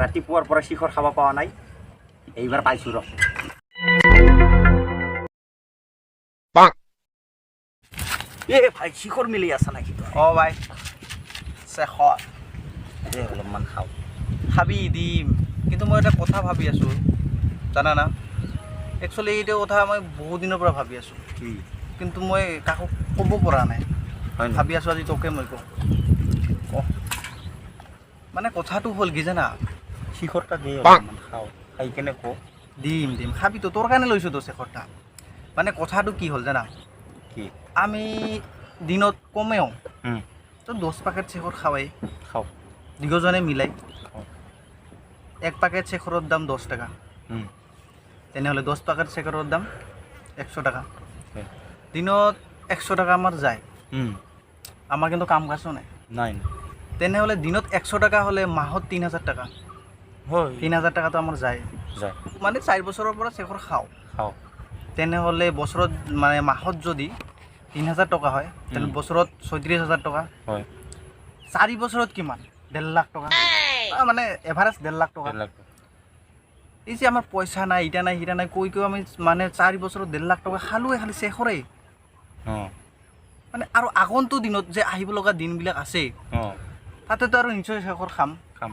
ৰাতিপুৱাৰ পৰা শিখৰ খাব পোৱা নাই, এইবাৰ পাইছোঁ ৰ। এ ভাই, শিখৰ মিলি আছা নেকি তই? অ ভাই, শেষৰ। দে, অলপমান খাওঁ। খাবি, দিম। কিন্তু মই এটা কথা ভাবি আছোঁ, জানা না? একচুৱেলি এইটো কথা মই বহুত দিনৰ পৰা ভাবি আছোঁ। কি? কিন্তু মই কাকো ক'ব পৰা নাই। হয় নেকি? ভাবি আছোঁ আজি তোকে মই কওঁ। ক। মানে কথাটো হ'ল কি জানা? শিখৰটা দে, অলপমান খাওঁ, খাই কেনে ক। দিম দিম, খাবিতো, তোৰ কাৰণে লৈছোঁ তো শেষৰটা। মানে কথাটো কি হ'ল জানা? কি? আমি দিনত কমেও তো 10 পেকেট চেখৰ খাৱাই। খাওঁ। দুয়োজনে মিলাই। খাওঁ। এক পেকেট চেখৰৰ দাম 10 টকা। তেনেহ'লে 10 পেকেট চেখৰৰ দাম 100 টকা। দিনত 100 টকা আমাৰ যায়। আমাৰ কিন্তু কাম কাজো নাই। নাই। তেনেহ'লে দিনত 100 টকা হ'লে মাহত 3000 টকা। 3000 টকাটো আমাৰ যায়। যায়। মানে 4 বছৰৰ পৰা চেখৰ খাওঁ। খাওঁ। তেনেহ'লে বছৰত, মানে মাহত যদি 3000 টকা হয়, তেনেহ'লে বছৰত 36 হাজাৰ টকা। 4 বছৰত কিমান? 1.5 লাখ টকা। মানে এভাৰেজ 1.5 লাখ টকা। 1.5 লাখ। এই যে আমাৰ পইচা নাই, ইটা নাই, সিটা নাই কৈ কৈ আমি মানে 4 বছৰত 1.5 লাখ টকা খালোৱে খালি চেখৰেই। মানে আৰু আগন্তুক দিনত যে আহিব লগা দিনবিলাক আছে, তাতেতো আৰু নিশ্চয় চেখৰ খাম। খাম।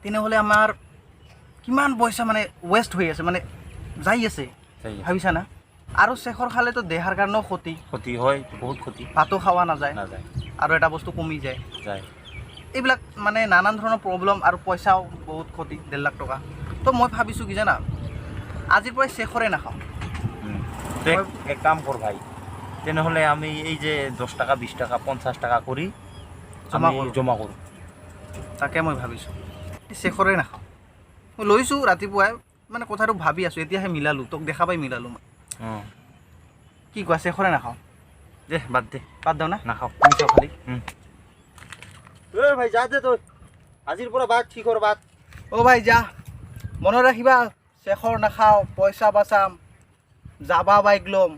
তেনেহ'লে আমাৰ কিমান পইচা মানে ৱেষ্ট হৈ আছে, মানে যাই আছে। যাই। ভাবিছা না? আৰু চেখৰ খালেতো দেহাৰ কাৰণেও ক্ষতি। ক্ষতি হয়, বহুত ক্ষতি। ভাতো খোৱা নাযায়। নাযায়। আৰু এটা বস্তু কমি যায়। যায়। এইবিলাক মানে নানান ধৰণৰ প্ৰব্লেম আৰু পইচাও বহুত ক্ষতি, 1.5 লাখ টকা। তো মই ভাবিছোঁ কি জানা? আজিৰ পৰাই চেখৰে নাখাওঁ। তই এক কাম কৰ ভাই, তেনেহ'লে আমি এই যে 10 টকা, 20 টকা, 50 টকা কৰি জমা আমি কৰোঁ। জমা কৰোঁ। তাকে মই ভাবিছোঁ, চেখৰে নাখাওঁ। মই লৈছোঁ ৰাতিপুৱাই, মানে কথাটো ভাবি আছোঁ, এতিয়াহে মিলালোঁ, তোক দেখা পাই মিলালোঁ মই। কি কোৱা, চেখৰে নাখাওঁ? দে, বাদ দে। বাদ দিওঁ না? নাখাওঁ। মিছা খালি। ঐ ভাই, যা দে তই, আজিৰ পৰা বাদ, শিখৰ বাদ। অ' ভাই, যা। মনত ৰাখিবা, চেখৰ নাখাওঁ, পইচা বাচাম, যাবা বাইক ল'ম।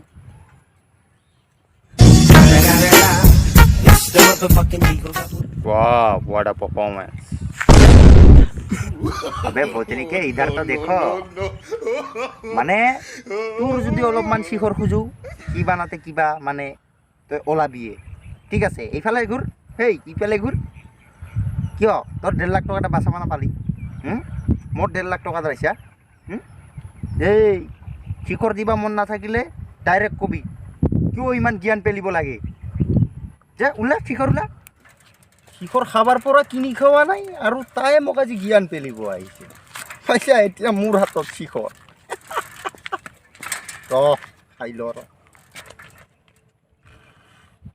वाह, what a performance! अबे भोजनी के, इधर तो देखो। মানে তোৰ যদি অলপমান শিখৰ খোজো, কিবা নাতে কিবা মানে তই ওলাবিয়ে। ঠিক আছে, এইফালে ঘূৰ, হেই, ইফালে ঘূৰ। কিয় তোৰ 1.5 লাখ টকা এটা বাচাব নাপালি? মোৰ 1.5 লাখ টকা ধৰাইছা? এই শিখৰ দিবা মন নাথাকিলে ডাইৰেক্ট কবি। কিয় ইমান জ্ঞান পেলিব লাগে যে? ওলা, শিখৰ ওলা। শিখৰ খাবাৰ পৰা কিনি খোৱা নাই আৰু তাই মোক আজি জ্ঞান পেলিব আহিছে। পাইছা, এতিয়া মোৰ হাতত শিখৰ, ৰ, খাই ল ৰ।